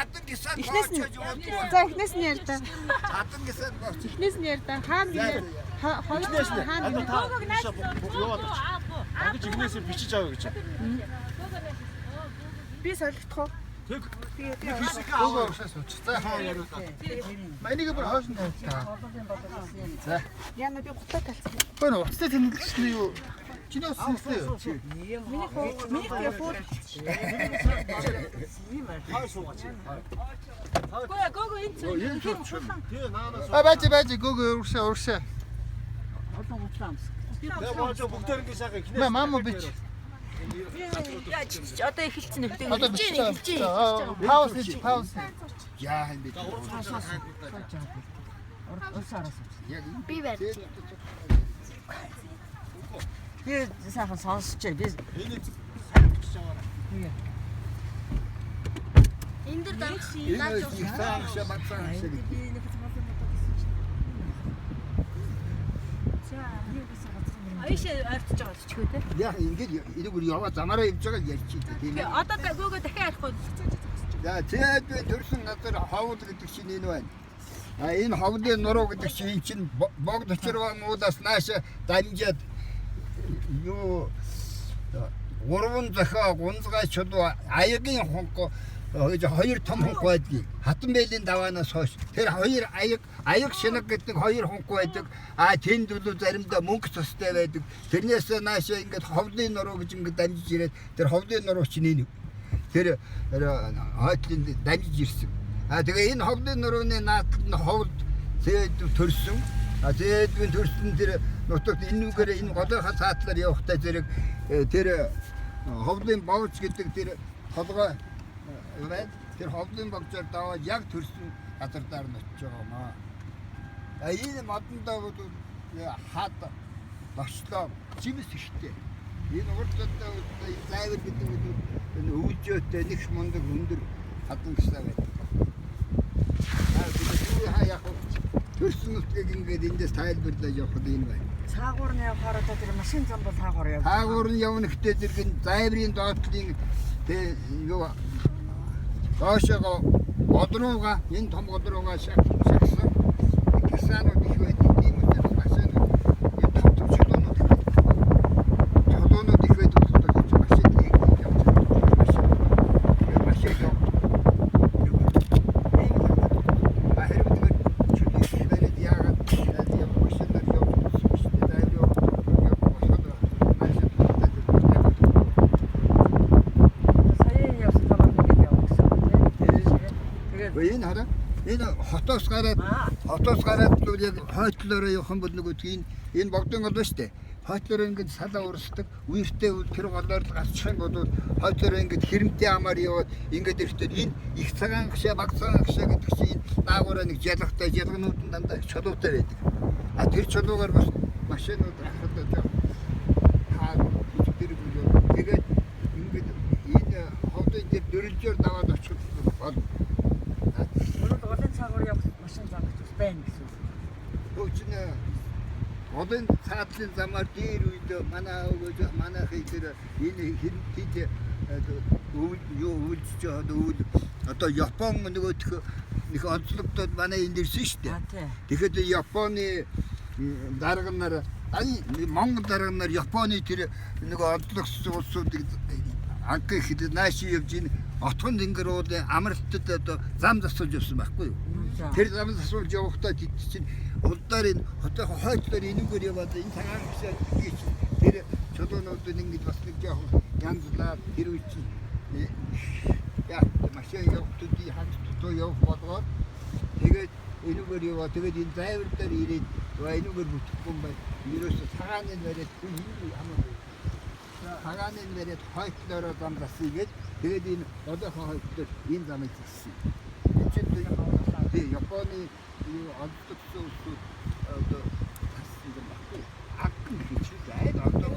Хатан гисад Эхнээс нь боочож явуулдаг. за эхнээс нь яар та. Хатан гисад бооч. Эхнээс нь яар та. Хаана гинэ? Хоёр хаана Одоо гинэ? та яваад оч. Дагаж игнээсээ бичиж авъя гэж. Би солигдох уу? Тэг. Тэгээ Гөөгөө урагшаа сууч. За. Энийг бүр хойш нь тавьчихлаа. За. Яна би гутаа талцсан. Гүн уцтай тэмдэглэж нь юу? Чиний ус сүнстэй юу? Миний хуу миний тэгээ фул Хой суугач. Гөө гөө энэ цүү. Энэ зүг. Тий наанаас. А байж байж гөөгөө урагшаа урагшаа. Тэгээ боочо бүгдээр ингэ сайхан ихнээс. Маа мама бич. Яа чи одоо эхэлсэн нөхдөг. Одоо Эхэлж бич. байна, эхэлж байна. Пауз хийж пауз. Яа юм бэ? Би барьж. Би сайхан сонсчээ. Би Энийг сайн бичиж аваарай. Энэ дэр дарах Энэ их цагаан шаа бацаан шаа гэдэг. Аяшаа ойртож байгаа ч чгүй те. Яа ингэж энийг бүр яваа замаараа явж байгаа ярьчих тийм Тэгээ ээ. одоо гөөгөө дахиад ярихгүй. За тэгээд би төрсөн газар ховд гэдэг чинь энэ байна. А энэ ховдын нуруу гэдэг чинь энэ чинь богд очирван уулаас нааш дамжаад юу гурван зохио гунзгай чулуу аягийн хонго гэж хоёр том хонго байдгийг. Хатан бэлийн даваанаас хойш тэр хоёр аяг аяг шинэг гэдэг хоёр хонго байдаг. А тэнд бол заримдаа мөнгө цустай байдаг. Тэрнээс нааш ингээд ховдын нуруу гэж ингээд дамжиж ирээд тэр ховдын нуруу чинь энэ тэр хойтлын дамжиж ирсэн. А тэгээ энэ ховдын нурууны наатал нь ховд тэгээд төрсөн. А тэгээд би төрсөн тэр нутагт энэ үгээр энэ голынхаа цаатлаар явахдаа зэрэг тэр ховдын бовж гэдэг тэр толгой байна. Тэр ховдын бовжоор даваад яг төрсөн газар дээр нь очиж байгаа юм аа. А энэ модондоо бол хад дочлоо жимс ихтэй. Энэ урд одоо энэ зайвар гэдэг нь энэ өвлжөөтэй нэг мундаг өндөр хадан гисаа байдаг. Аа бид юу хаа яг төрсөн нутгийг ингээд эндээс тайлбарлаж явахад энэ байна. цаагуур нь явахаар одоо тэр машин зам бол цаагуур яв. Таагуур нь явна гэхдээ зэрэг энэ зайврын доотлын тэ юу доошоо гол руугаа энэ том гол руугаа шагсан гисаанууд их байдаг. Тийм учраас машинууд энэ том том чулуунууд их байдаг. Чулуунууд их байдаг болохоор чи машин тийг явж байгаа. Машин. Тэгээд машин яв. Тийм л. А хэрэг тэгэхээр чулуу их бариад яагаад яв машинаар явж байсан шүү дээ. Зайврын явах болохоор машин тултай Сая явсан замаар ингээд явах гэсэн үг тийм. Тэгээд Гэхдээ энэ хараа энэ хотоос гараад хотоос гараад бол яг хойтлоороо явах юм бол нөгөө тийм энэ богдын гол ба штэ. Хойтлоороо ингээд салаа урсдаг, үертэй тэр голоор л гарчих юм бол хойтлоороо ингээд хэрэмтэй амаар яваад ингээд ирэхдээ энэ их цагаан гашаа, баг цагаан гашаа гэдэг чинь энэ даагаараа нэг жалгатай, жалганууд нь дандаа их чулуутай байдаг. А тэр чулуугаар бас машинууд ахад жоо хаа тэр үйл тэгээд ингээд энэ хотын дээр дөрвөлжөөр даваад очих бол Өөрөөр голын цаагуур явах машин зам гэж бас байна гэсэн үг. Хөгжин голын цаатлын замаар дээр үед манай өвөж манайхыг тэр энэ хинтид өвөл юу өвлжж байгаа өвөл одоо Япон нөгөөх нэг онцлогдоод манай энд ирсэн шүү дээ. А тий. Тэгэхэд Японы дарга нар ай Монгол дарга нар Японы тэр нөгөө онцлогдсон улсуудыг анхны хэд нааш явж энэ отгон тэнгэр уулын амралтад одоо зам засуулж явсан байхгүй юу? За. Тэр зам засуулж явахдаа тэд чинь улдаар энэ хотынхоо хойтлоор энүүгээр яваад энэ цагаан гişээ гэдгийг чинь тэр чулуунууд нь ингэж бас нэг жоохон янзлаад тэр үе чинь яа машин явах төдий хагас дутуу явах болгоод тэгээд энүүгээр яваа тэгээд энэ зайвар дээр ирээд ва энүүгээр бүтэхгүй юм байна. Ерөөсө цагааны бариад энэ хамаагүй. Цагааны бариад хойтлоороо зам засъя гээд тэгээд энэ одоохоо хойтлоор энэ замыг зассан. Энэ чинь тий Японы юу онцлогдсон улсууд одоо зассан юм баггүй. Агн гэж айл одоо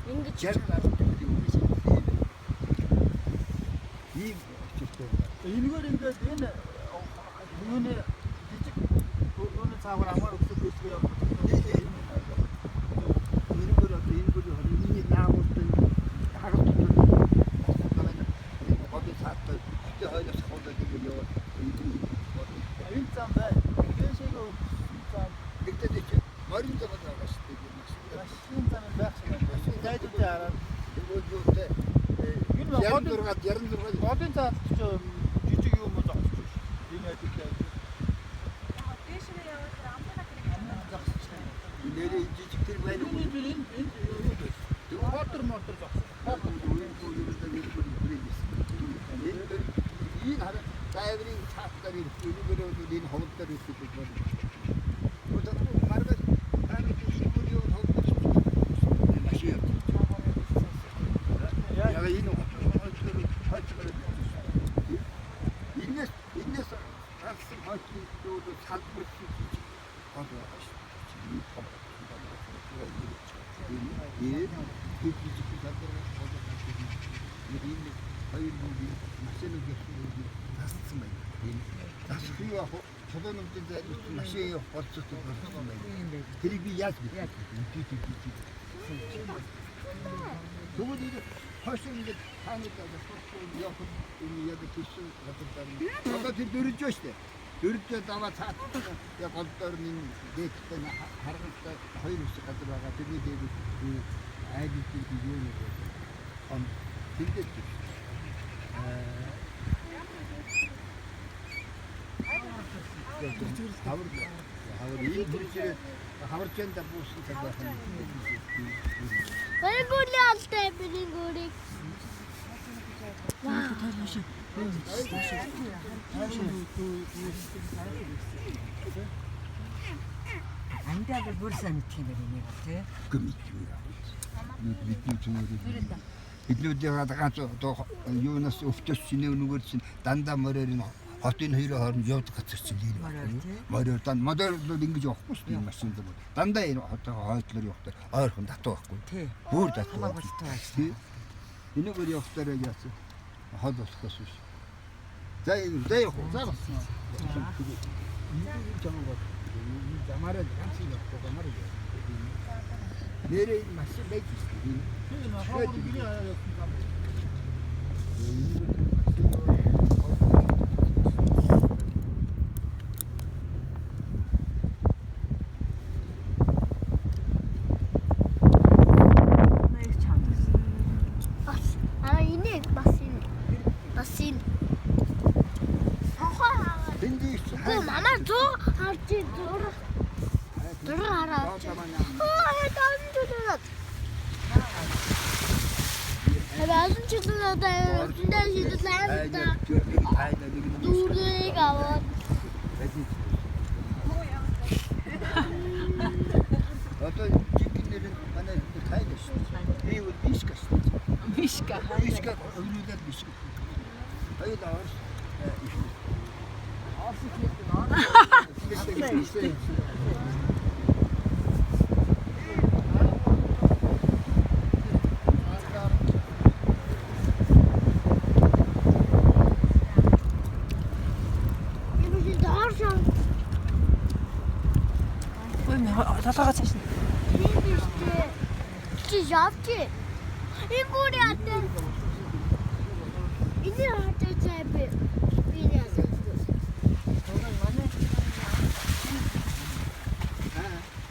Ингэж жаргал юм шиг. Ийм очиртай. Энэгээр ингээд энэ юуны жижиг үүний цаагуур амар өсөж өсгөө явах. Энэгээр одоо энэгээр энэний даагуулсан хагас дотор байна. Энэ голын цааттай хотын хойлоос хавуулаад ингэ яваад Энэ зам бай. Дээшээ өгсөн зам. Тэгтээ чи морин зам байгаа шүү дээ. Машин зам байх шиг байна. Машин зайдуудын хараад Тэгвэл юутай Энэ 66 66 голын цаад ч жижиг юм уу зогсож шүү. Энэ ажил Дээшээ яваад тэр амтгаа тэр зогсож. Нэрээ жижиг тэр байна уу? Энэ энэ энэ юу вэ? Хотор мотор зогсож. Энэ хараа дайврын цаатаар ирэх энэгээр бол энэ ховд дээр ирэх гэж байна. Одоо маргааш таны шүгүүр юу ховд дээр машин явж. Яг энэ хойч энэс энэс гарсан хойч юу салбар жижиг хол байгаа шүү дээ. Энэ жижиг салбар хол байгаа. Энэ хоёр бүгийн машинууд явсан зассан байна. Энэ засах юу ах чулуу нүдэн зайлуулсан машин явах болцоотой болсон байна. Тэрийг би яаж мэдэх вэ? Тэгвэл энэ хойш ингээд таанууд явах энэ яг тийш газар дээр. Одоо тэр дөрвжөө штэ. Дөрвжөө даваа цаат яг гол дээр нь дээдтэй харгалтай хоёр хэсэг газар байгаа. Тэрний дээр энэ айлын юу нэг он тэрдээ тийм. Хавар хавар энэ хүрчээ хаварчанд буусан цаг байх юм. Миний гүрний алтай миний гүрийг. Андаа бол бүр сайн мэдх юм байна энийг бол тий. Үгүй мэдгүй яа. Бидний зүгээр биднүүдийн ганц одоо юунаас өвтөс чинээ нүгээр чинь дандаа мороор энэ хотын хоёрын хооронд явдаг газар чинь энэ Мороор тий. Мороор дан модоор бол ингэж явахгүй шүү дээ машин зам. Дандаа энэ хотын хойтлоор явахдаа ойрхон татуу байхгүй. Тий. Бүр татуу. Хамаагүй татуу байж. Тий. Энэгээр явахдаа яасан хол болохоос биш. За за явах уу? За болсон. Энэ жамаа бол энэ замаараа ганц юм явахгүй замаараа явах. Нэрээ энэ машин байж шүү дээ. Тийм хавар гэрийн хараад явсан зам. Манай их чамд гэсэн. Бас аа энийг бас энэ. Бас энэ. Хохоо хаагаад. Тэнд их Үгүй мамаа 100 харж зур. Зур хараад. Аа тань зүлээд. Харин ч зүлээд өндөө шийдлээ да. Дүүрийг аваад Одоо жинхэнэ нэр нь манай тайлаа шүү дээ. Би бол Мишка шүү дээ. Мишка. Мишка өрнүүлээд Мишка. Хоёул орс их. Орс хэлдэг. Орс. энэ чи дооршоо Ой толгоогоо цааш нь. тийм биш үү? Чи явчих. Энэ гүрий атаа. Энэ хатаа би. Би яасан.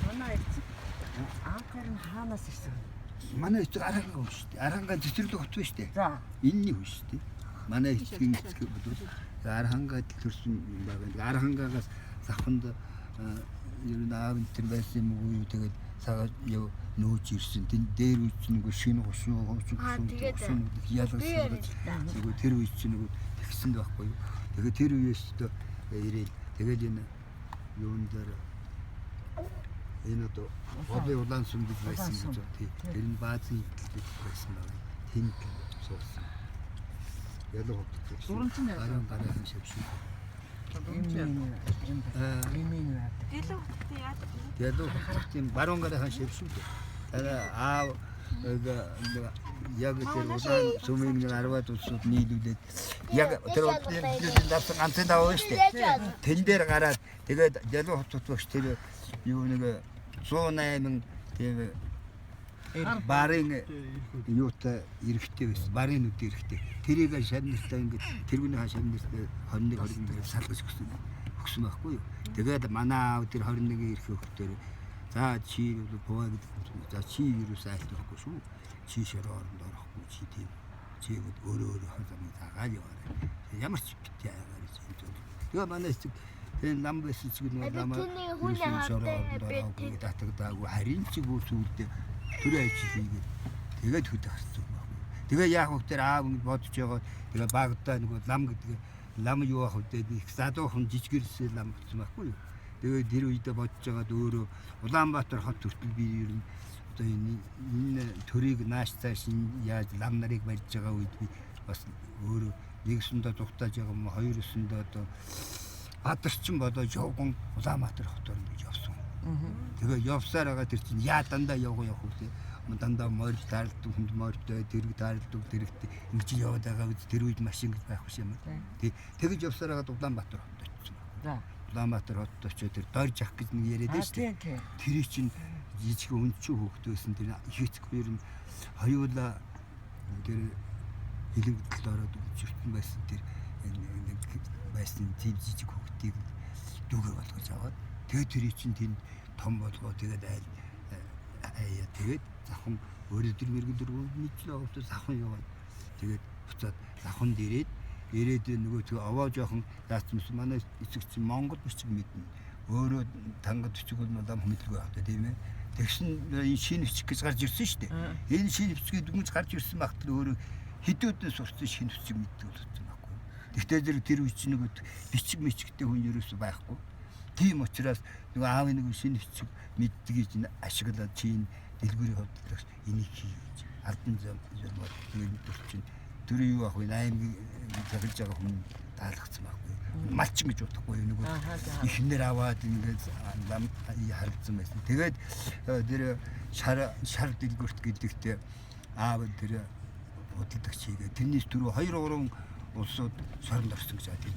Манай эцэг анхаар нь хаанаас ирсэн? Манай эцэг аранга хүн шүү дээ. Аранга цэцэрлэг хот шүү дээ. За. Энэний хүн шүү дээ. Манай эцгийн эцэг бол Архангад төрсэн юм байна. Архангаагаас завханд ер нь аав энэ төр байсан юм уу юу тэгээд цагаа яв нүүж ирсэн. Тэн дээр үе чинь нөгөө шинэ гушуу хуучин Аа, гушуу тэгээд ялгасан. би яриад Нөгөө тэр үе чинь нөгөө тэгсэн байхгүй юу. Тэгээд тэр үеэс одоо ирээл тэгээд энэ юун дээр энэ одоо голын улаан сүм гэж байсан гэж байна. Тий. Тэр нь баазын хэдэлтэй байсан байна. Тэнд суусан. Ялаг хот. Дуран чинь яасан? Гарын гарын шавшин. Юм Аа. юм яадаг. Дэлэг утгатай яадаг юм. Ялаг хотын баруун гарын шавшин. Тэр аав яг тэр улаан сүмийн нэг 10-аад улсууд нийлүүлээд яг тэр бидний давсан ганцын даваа шүү дээ. Тэн дээр гараад тэгээд Ялуу хот багш тэр юу нэг 108 тийм Барын юутай эрэхтэй байсан. Барын нүд эрэхтэй. Тэрийг шавь нартай ингээд тэргүүнийхаа шавь нартай 21 22 салгаж өгсөн. Өгсөн байхгүй юу? Тэгээд манай аав тэр 21 эрхээ өгтөөр за чи боо гэдэг хүн. За чи юусаа айлтахгүй шүү. Чи шороо оронд орохгүй чи тийм. Чи өөрөө өөрөө замыг заагаад яваарай. Ямар ч бит яагаар чи юм. Тэгээ манай эцэг тэр лам байсан чиг нөгөө ламаа шороо оронд ороогүй татагдаагүй харин ч бүр сүулдэ төрөө ажил хийгээд тэгээд хөдө гарсан байхгүй. Тэгээ яах вэ тэр аав ингэж бодож байгаа. Тэгээ багадаа нөгөө лам гэдэг лам юу ах вэ их залуухан жижигэрсээ лам болсон байхгүй юу. Тэгээд тэр үедээ бодож байгаад өөрөө Улаанбаатар хот хүртэл би ер нь одоо энэ төрийг нааш цааш яаж лам нарыг барьж байгаа үед би бас өөрөө нэгсэндээ зүгтааж байгаа юм хоёр өсөндөө одоо Бадарчин болоо жовгон Улаанбаатар хотоор ингэж явсан. Тэгээ явсаар байгаа тэр чинь яа дандаа явгаа явах үү дандаа морь тааралдаг хүнд морьтой тэрэг тааралдаг тэрэгтэй ингэж яваад байгаа үз тэр үед машин гэж байхгүй юм. Тэг тэгэж явсаар байгаа Улаанбаатар хотод очсон. За. Улаанбаатар хотод очиод тэр дорж ах гэж нэг яриад Аа байсан шүү дээ. тийм тийм. Тэр чинь жижиг өнчүү хүүхэд байсан тэр их эцэг хоёр нь хоёулаа тэр хилэгдэл ороод өвчтөн байсан тэр нэг байсан тийм жижиг хүүхдийг дүүгээ болгож аваад тэгээд тэр чинь тэнд том болгоо тэгээд айл аяа тэгээд завхан өөрөө тэр мэрэгэн дөрөв мэдлээ аваад завхан яваад тэгээд буцаад завхан дээрээд ирээд нөгөө тэг овоо жоохон яатсан манай эцэг чинь Монгол бичиг мэднэ өөрөө тангад бичиг бол мадам мэдлгүй байх та тийм ээ. Тэгсэн энэ шинэ бичиг гэж гарч ирсэн шүү дээ. Энэ шинэ бичгийг дүнж гарч ирсэн багт л өөрөө хэдүүдэн сурсан шинэ бичиг мэддэг болсон байхгүй. Тэгтээ зэрэг тэр үе чинь нөгөө бичиг мичигтэй хүн ерөөсөө байхгүй. Тийм учраас нөгөө аавын нөгөө шинэ бичиг мэддгийг чинь ашиглаад чинь дэлгүүрийн хувьд энийг хий гэж алдан зам тэгээд чинь тэр юу ах вэ аймгийн захирж байгаа хүн таалагдсан байхгүй. Малчин гэж бодохгүй нөгөө ихнэр аваад ингээд лам харагдсан байсан. Тэгээд тэр шар дэлгүрт гэдэгтээ аав тэр худалдагч хийгээ. Тэрнээс түрүү 2 3 улсууд шоронд орсон гэж байна.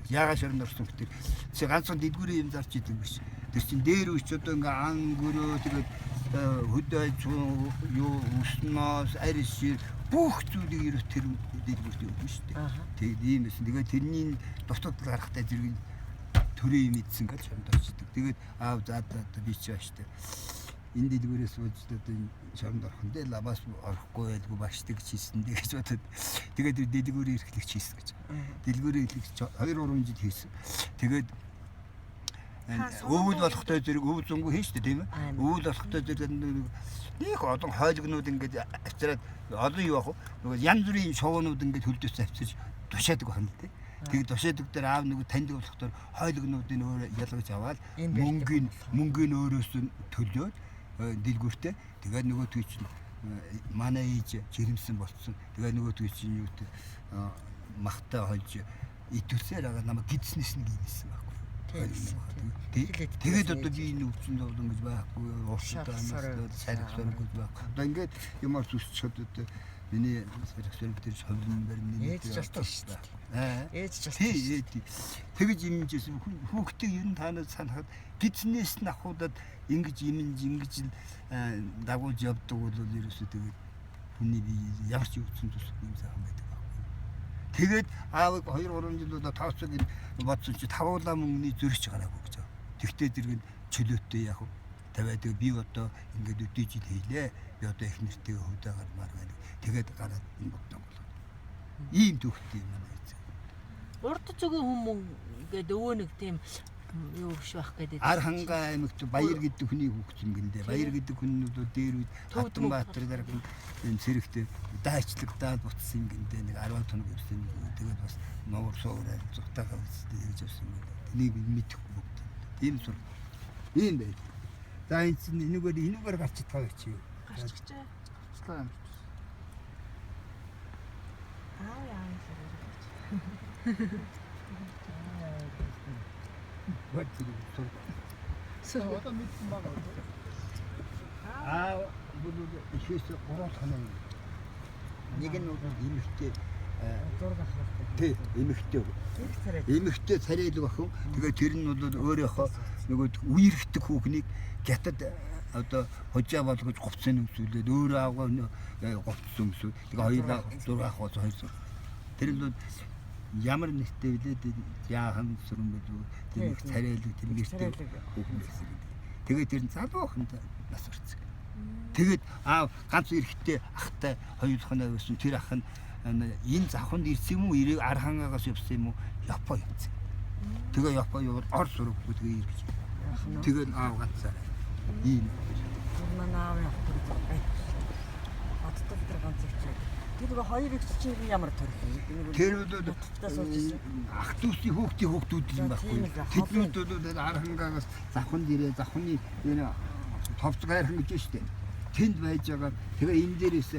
Яагаад шоронд орсон гэхээр чи ганцхан дэлгүүрийн юм зарч идэг биш. Тэр чин дээр үуч одоо ингээ ан гөрөө тэгээд хөдөө аж юу өснөөс арис шир бүх зүйлийг ерөөс тэр дэлгүүрт өгнө шүү дээ. Тэгээд ийм байсан. Тэгээд тэрний дутагдал гарахтай зэрэг төрөө юм идсэн гэж шоронд орчдөг. Тэгээд аав за за би чи бааш тээ. Энэ дэлгүүрээс сууж одоо энэ шоронд орох нь дээ лабаас орохгүй байлгүй башдаг хийсэн дээ гэж бодод. Тэгээд дэлгүүрийн эрхлэгч хийсэн гэж. Дэлгүүрийн эрхлэгч 2 3 жил хийсэн. Тэгээд өвөл болохтой зэрэг өв зөнгө хийн шүү дээ тийм ээ. Өвөл болохтой зэрэг нэг олон хойлгнууд ингээд авчираад олон юу ах вэ? Нөгөө янз бүрийн шувуунууд ингээд хөлдөөс авчирч тушаадаг байна л тийм. Тэгээд тушаадаг дээр аав нөгөө таньдаг болохоор хойлгнуудыг өөрөө ялгаж аваад мөнгөний өөрөөс нь төлөөд дэлгүүртээ тэгээд нөгөө түй чинь манай ээж жирэмсэн болцсон. Тэгээд нөгөө түй чинь юу гэдэг махтай хольж итвсээр байгаа намайг гидснээс нь гинсэн байхгүй. Тэгээд одоо би энэ өвчин зовлон гэж байхгүй, уурштай амстай, сарих сорог гэж байхгүй. Одоо ингээд юмар зүсчихэд одоо миний сарих сорог дээр шовлон баримны ээж жалтан шүү дээ. Ээж жалтан. Тий, тэгж имжсэн хүүхдийг ер нь танаас санахад гидснээс нь ахуудад ингэж имж ингэж дагуулж явдаг бол ерөөсөө тэгээд хүний бие ямар ч өвчин зүсгүй юм сайхан байдаг. Тэгээд аавыг 2 3 жил удаа тооцоо гэж бодсон чи тавуулаа мөнгөний зөрч гараагүй гэж. Тэгтээ зэрэг чөлөөтэй яг тавиад би одоо ингээд өдөө жил хийлээ. Би одоо их нэртэйгээ хөвдөө гармаар байна. Тэгээд гараад энэ боддог болоо. Ийм төвхтэй юм байна эцэг. Урд зүгийн хүмүүс ингээд өвөө нэг тийм юу биш байх гэдэг. Архангай аймагт Баяр гэдэг хүний хүүхдсэн гиндэ. Баяр гэдэг хүн нь дээр үед Хатанбаатар дарга энэ цэрэгт дайчлагдаад буцсан гиндэ нэг 10 тоног явсан юм. Тэгээд бас нуур суураар зутаагаа үзтээ гэж явсан юм. Тэнийг мэдэхгүй бүгд. Тийм сур. Ийм байл. За энэ чинь энүүгээр гарч чадгаа чи. Гарчихжээ. Гарчлаа юм. Аа яа юм. Бод сур. Одоо мэдсэн байгаа. Аа бүр ихээс 3 хоног. Нэг нь бол эмэгтэй Зураг авах. тий эмэгтэй. Эмэгтэй царайлаг охин. Тэгээ тэр нь бол өөрөөхөө нөгөө үерхдэг хүүхнийг гятад одоо хожаа болгож говцын өмсүүлээд өөр аавгаа говц өмсүү. Тэгээ хоёулаа зураг ах бол хоёр зураг. Тэр нь ямар нэртэй билээ яахан сүрэн билүү тэр нэг царайлаг тэр нэртэй хүүхэн байсан гэдэг. Тэгээд тэр нь залуу охинд нас барцсан. Тэгээд аав ганц эрэхтэй ахтай хоёулахнаа байсан. Тэр ах нь энэ завханд ирсэн юм уу? Ирээ Архангаагаас явсан юм уу? Япон явсан. Тэгээ Япон яваад ор сураггүй тэгээ ирж. Тэгээд аав ганцаараа. Ийм. Тэр манай аавын ах тэр гай. Хаттад тэр ганц их чиг. Тэр нөгөө хоёр их чинь ямар төрөл юм? Тэр бол Хаттадаа сууж ирсэн. ах дүүсийн хүүхдийн хүүхдүүд юм За, байхгүй. тийм л, Тэднүүд бол Архангаагаас завханд ирээ завхны энэ товц гайрхан гэж байна шүү дээ. Тэнд байж байгаа. Тэгээ энэ дээрээс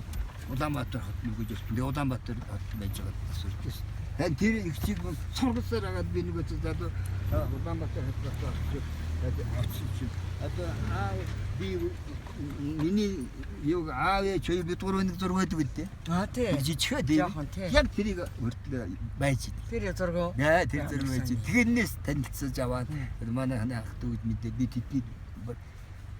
Улаанбаатар хот нүгэж явсан. Тэгээ Улаанбаатар хот байж байгаа асууж байсан. Харин тэр их чиг сургалсаар хагаад би нөгөө залуу Улаанбаатар хот руу очиж очиж чинь одоо аав би миний юг аав ээж хоёр бид гурав нэг зураг байдаг үдээ. Аа тий. Жижигхээ тийм. Жохон, тий. Яг тэрийг хүртэл байж Тэр зураг уу? Нэ тэр Ямар зураг байж. сайн. Тэгэннээс танилцаж аваад манай ханы ах дүүд мэдээ би тэдний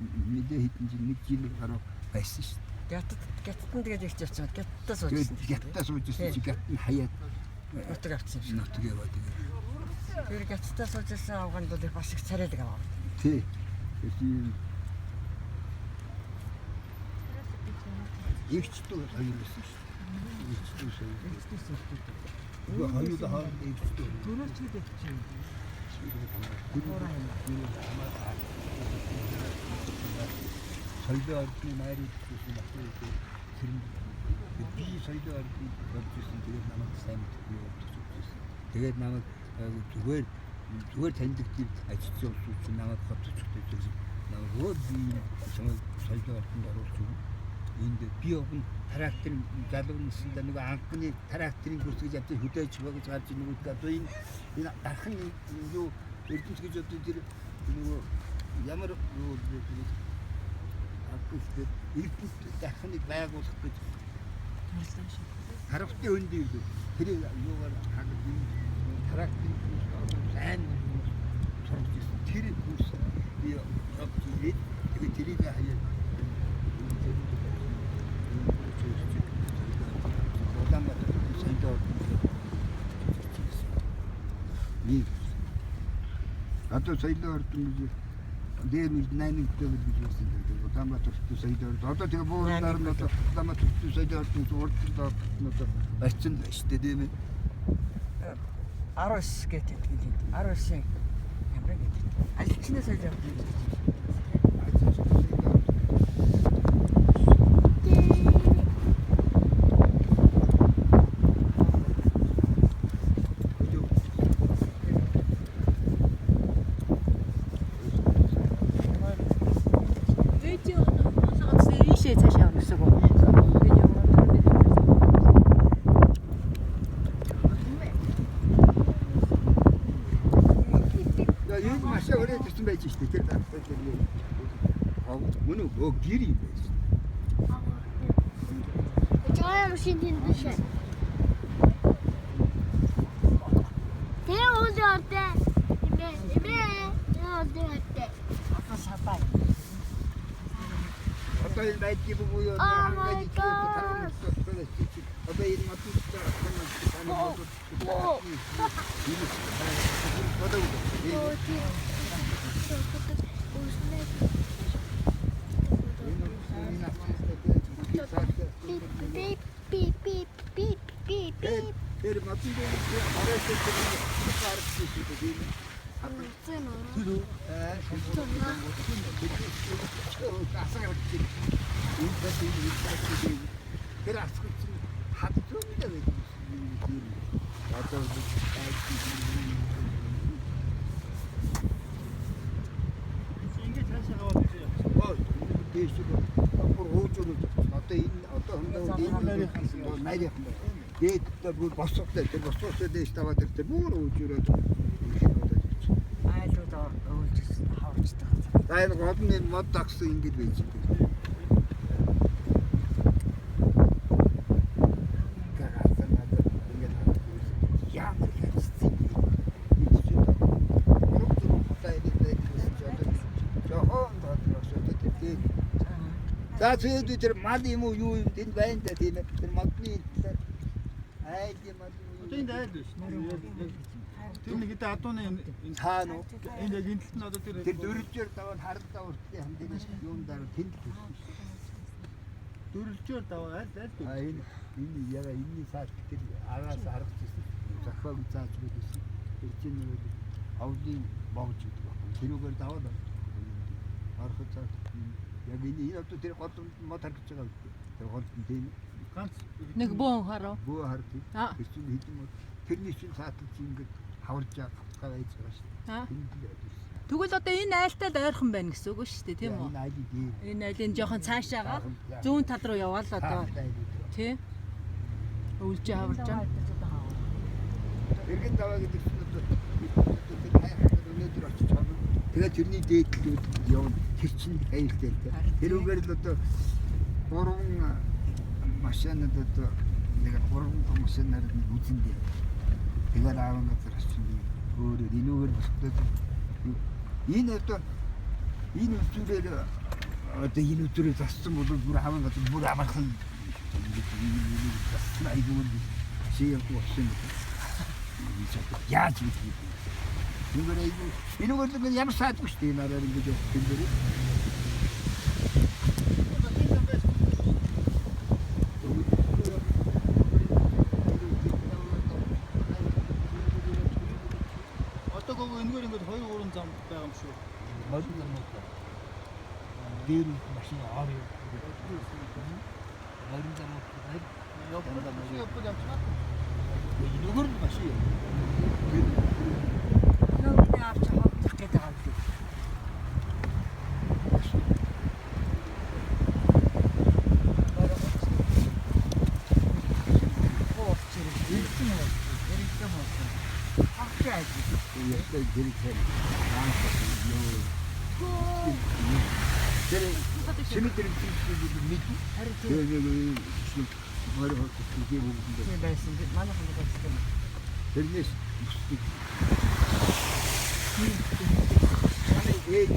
мэдээ хэдэн жил нэг жил гаруй байсан шүү дээ. Гятад гятад нь тэгээд их явсан. Гятадаа сууж Тэгээд ирсэн. гятаа сууж ирсэн чи гят нь хаяад Нутаг авсан юм шиг. нутаг яваад тэгээд. Тэр гятадаа сууж ирсэн авгаанд бол их бас их царайлаг аваа. Тий. Тэр тийм Игчдүү хоёр байсан шүү дээ. Игчдүү хоёр. Үгүй хоёулаа хооронд игчдүү. Төрөөч гэдэг чинь. Соёлын ордны найрыг гэсэн ахын тэр нь би соёлын ордны болж исэн тэгээд намайг сайн мэдгүй явж ирсэн. Тэгээд намайг зүгээр зүгээр таньдаг тийм ажилтны улсууд чинь намайг хот өчгдөж ирсэн. Намайг өө би чамайг соёлын ордонд оруулж өгнө. Энд би явна трактор залуу насндаа нөгөө анхны тракторын курс гэж явж хөдөөж гэж гарч нөгөө одоо энэ энэ дархан юу эрдэмт гэж одоо тэр нөгөө ямар юу анхны эрдэмт дархныг байгуулах гэж харавтын өндөө юу тэр юугаар хагад энэ тракторын курс одоо сайн хүмүүс сурч ирсэн. Тэр курс би явж ирээд тэгээ тэрийг хаяад Улаанбаатар соёлын ордонд Би одоо соёлын ордон гэж дээр нэг 8 өктөбөр гэж байсан гэдэг. Улаанбаатар соёлын ордон. Одоо тэгээ буурнаар нь одоо Улаанбаатар соёлын ордон урд нь одоо барьсан шүү дээ тийм ээ. 19 гэдэг тийм. 19-ийн ямар гэдэг. Ажилчнаас соёл явдаг гэж. Ээжийн ганц ийшээ цаашаа явна гэсэн үг үү? Би яваа түрүүний Я энэ машин өрөөд ирсэн байж шүү дээ. Тэр дарахтай тэр юу. Мөн үү? Гэр юм байж шүү. Жаа машин тэнд биш. Тэр үл ордоо. Эмээ, эмээ. Тэр үл ордоо. Одоо сабай. Одоо энэ байдгийг бүх юу Oh my God. Одоо энэ модон Одоо Оо тийм. Пип пип пип пип пип пип. Тэр модон дээр оройс харагдсан шүү дээ тийм ээ. Үгүй нөө. Тэр асар энэ бас энэ тэр асар чинь хад зүүнтэй байдаг юм. Одоо Ингээд цаашаа яваад ирсэн. Оо дээш бүр хөөжөрөд одоо энэ одоо хөндөө энэ нарийнхан байна. Дээд одоо бүр босготой тэр босгосоо дээш таваад тэр тэр бүр хөөжөрөөд Айлууд өвлж ирсэн хаварчдаг. За энэ гол нь энэ мод дагсан ингэж байж байгаа. Гагаасан надад ингэж харагдсан. Ямар хайрцаг юм бэ? Энэ чинь гурав дөрөв удаа энэ байдаг гэсэн чи одоо жохон тодорхой одоо тэр дээд За тэгээд тэр мал юм уу юу юм тэнд байна да тийм ээ. Тэр модны талаар айлын мал юм уу? Одоо энд айл биш. Тэр нэг хэдэн адууны энэ Цаана уу? энэ яг энэ талд нь одоо тэр Тэр дөрвжөр даваа харан даваа хүртэл хамдын юм дараа тэнд төрсөн. дөрвөлжөөр даваа аль аль А энэ энэ яга энэний цааш тэр араас харагдаж ирсэн. Зохиог зааж өгсөн. Тэр чинь нэг овлын богж гэдэг байхгүй. Тэрүүгээр даваад ороход цааш яг энэ энэ одоо тэр гол мод харагдаж байгаа үстэй. Тэр гол нь тийм ганц Нэг бөөн харав. бөө харагдаж. Аа. Тэр чинь хэдэн мод тэрний чинь цаатал чинь ингээд хаварж хавцгаа байж байгаа шүү дээ. Аа. Тэнд л явж ирсэн. Тэгвэл одоо энэ айлтай л ойрхон байна гэсэн үг шүү дээ, тийм үү? Энэ айлын дээр. Энэ айлын жоохон цаашаага зүүн тал руу яваал одоо тий. Өвлжээ хаварж байгаа. Эргэн даваа гэдэг чинь одоо тэр хайхад өнөөдөр очиж хавна. Тэгээд тэрний дээдлүүд явна. Тэр чинь аюултай л дээ. Тэрүүгээр л одоо гурван машинад одоо нэг гурван том машинаар нэг үзэндээ. Тэгээд аавын газар очиж өөрөө энүүгээр босдод энэ одоо энэ үзүүрээр одоо энэ үзүүрээр зассан бол бүр аавын газар бүр амархан зассан айгүй чи яг болсон юм. Яаж мэдэх вэ? Нүгэр айгүй. Энүүгээр л ямар саадгүй шүү дээ. Энэ араар ингэж явах юм дэр. Одоо гоо энэгээр ингээд 2 3 зам байгаа юм шүү. Морин замууд. Дээр машин ор юу. Морин замууд. Явбал машин явбал явчихна. Энүүгээр л машин яв. Нөгөө авч хавчих гэдэг юм шиг. Ястай дэрэг цай. Юу. Тэр шинэ дэрэг зүйл мэд. Тэр нэг морь хот тийм юм. Тийм байсан. Манай хоног байсан юм. Тэрнээс өсдөг. Манай ээж